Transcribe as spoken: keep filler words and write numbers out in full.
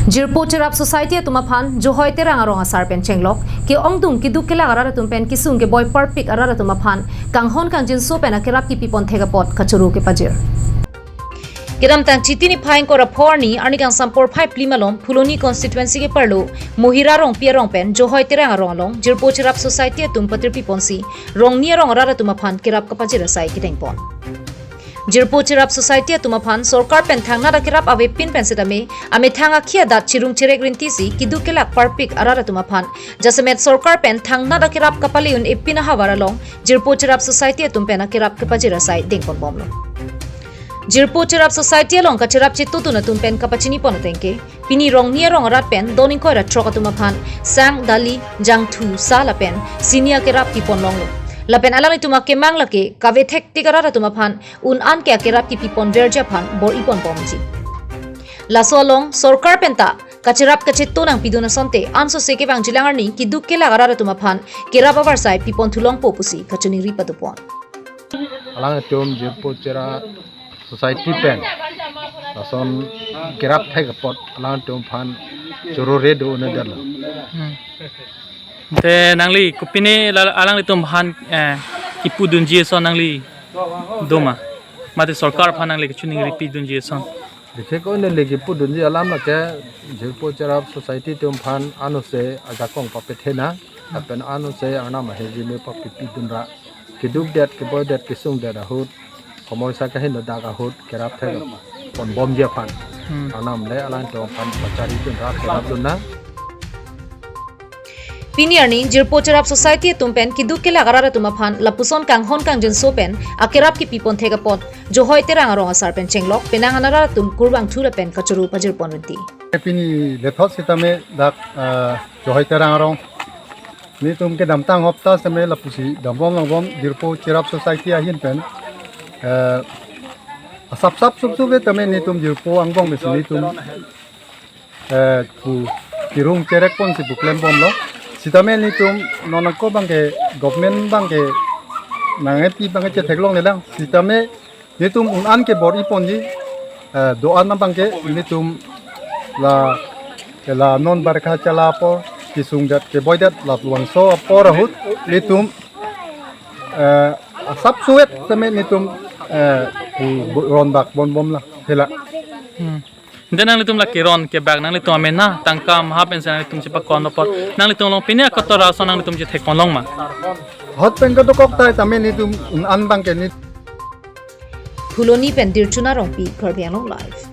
Jirpo Cherap Society atum aphan Johoi Terang arong asar pen chenglok, ke-ongdung keduk kelak arat atum pen kesung keboi parpik arat atum aphan kanghon kangjinso pen akerap kepipon thek apot kachoro kepajir. Kedamtang Chiti niphai ingkoi ra pho arni, arni kangsam porphai phli malom, Phuloni constituency keparlo Mohira Rongpi arong pen Johoi Terang arong along Jirpo Cherap Society atum patirpi ponsi Rongni arong arat atum aphan kerap kapajir asai kedengpon. Jirpo Cherap Society atum aphan sorkar pen thangnat akerap avepin pen setame amethang akhei adat chirung cherek rintisi keduk kelak parpik arat atum aphan jasemet sorkar pen thangnat akerap kapale un-epin ahavar along Jirpo Cherap Society atum pen akerap kepajir asai dengpon bomlo. Jirpo Cherap Society along kacherap chetudun atum pen kapachini pon atengke, pini Rongni arong arat pen don ingkoi ra throk atum aphan sang, dali, jangthu, sa lapen sini akerap pipon longlo. Lapen alanglitum akemang lake kave thektik arat atum aphan un-an ke akerap kepipon verji aphan bor-i pon bomji. Laso along sorkar pen ta kacherap kachetu nangpidun asonte ansose kevangjilang arni keduk kelak arat atum aphan kerap avarsai pipon thulongpo pusi kachiningri padopon. Alangtum Jirpo Cherap Society pen lason kerap thek apot alangtum aphan choro redo unedetlo. Hmm. Te nangli kopine la-, alanglitum aphan, eh, kipudunji ason nangli doma? Mate sorkar aphan nangli kachiningri pidunji ason? Dikhe ko neli kipudunji alam lake Jirpo Cherap Society atum aphan anose ajakong papethena, lapen anose arnam ahirjume papipidunra, kedukdet keboidet kesungdet ahut, komoisa kahin dak ahut kerap thek pon bomji aphan. Hmm. Arnam le alangtum aphan pacharidunra kerapdun nang. Pini arni Jirpo Cherap Society atum pen keduk kelak arat atum aphan lapuson kanghon kangjinso pen akerap kepipon thek apot Johoi Terang arong asar pen chenglok penang an arat atum kurvangthu lapen kachoro pajirpon rinti. Pini lethot sitame dak, eh, Johoi Terang arong. Netum kedamtang hopta sitame lapusi dambom langbom Jirpo Cherap Society ahin pen, eh, asap sap sup sup tame netum Jirpo angbong besi netum, eh, pu kirung cherek ponsi pu klembomlo. Sitame netum non ako abangke government abangke nangkepi abangke chetheklonglelang. Sitame netum un-an ke bor-i ponji, eh, do-an abangke netum la, la non barkha chala apor, kesungdet keboidet la puangso apor ahut netum, eh, asap suet tame netum, eh, pu bo-, ronbak bonbomlang hela. Hmm. Ante nanglitum la keron kebak nanglitum amena tangka maha pensi nanglitum chepakon apot, nanglitum along pine akotor ason nanglitum chethekpon longma? Hot pen kedokok tai tame netum un-an abangke nit. Phuloni pen Dirchuna Rongpi, Karbi Anglong Live.